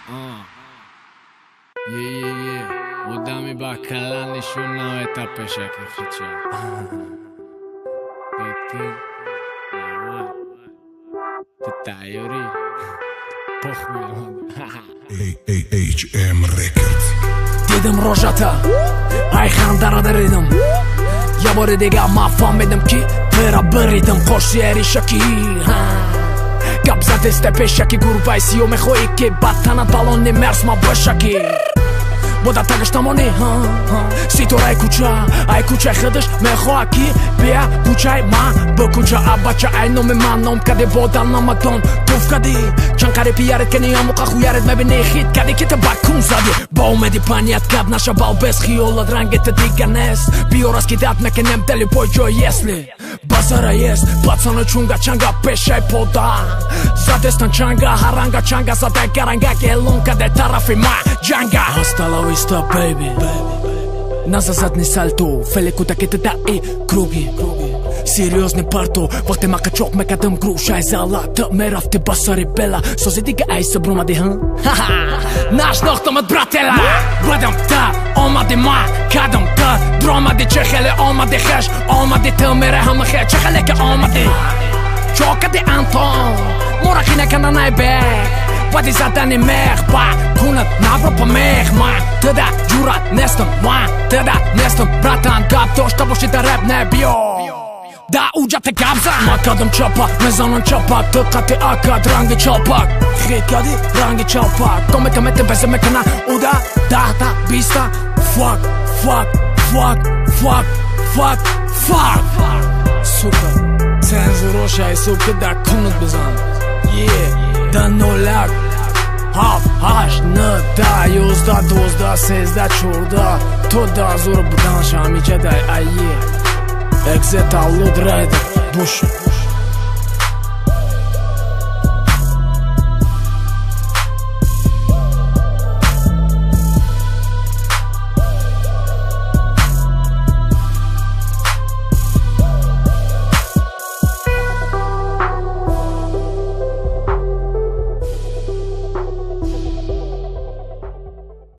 Е, одами ба кала нишон навета пешаки хича. Ту, давай. Ту тайёрӣ? Похуй. HM Records. Дидим рожата, ай хандара даридим. Я бори дига ман фаҳмидим, ки тира биридим. Қоши эришакӣ гап задеста пешаки, гурбаи сиё мехоҳӣ, ки ба танат балони мерс ма бошакӣ. Бода тагаш тамони ситораи кӯча, ай кӯчаи худаш мехоҳад, ки бия кӯчаи ман бикӯча. Абача, ай номи ман ном кади, бода намадон туф кади. Чанд қари пиярит кани, амуқа хуярит мебини, хит кади, ки ту ба кун зади. Ба умеди паният гап наша, балбес хиёлат рангета дига нест. Биёрас ки дат мекунем дали бой ҷой, если базара ест. Пацаны чунга чанга пешай пода задестан чанга, ҳаранга чанга зада гаранга, элон каде тарафи ма ҷанга. Hasta la vista, baby. На задний сальто, феле кудакета да и круги. Серьезный парто, вақте ма қачоқ мекардам грушай зала, ту мерафти ба сари бела. Сози дига айса бромади, ҳа? Нашнохтамат, брателла. Бадам та, омади ма, кадам та, дромади че хеле омади хеш, омади ту мере ҳама хе, че хеле ки омади. Чокади Антон, мора хина найбек. Бади задани мех ба кунат набро па мех ма тда ҷурат нестам, ма тда нестам, братан. Гап дошта боши, да реп не биё, да уҷата гап зан. Ма кадам чапа, мезанам чапак, ту қати акад ранги чалпак, хит кади ранги чалпак, комета мете беза мекана уда 10-та 20-та. Fuck, fuck, fuck, fuck, fuck, fuck. Сука, цензуроша ҳисоб ки дар кунат бизан. Yeah, да ноляк ҳафт ҳашт н 10 11 12 13 14 то 2000 буданша ҳамиҷа дай айе. Экзе тавлуд райдер буш.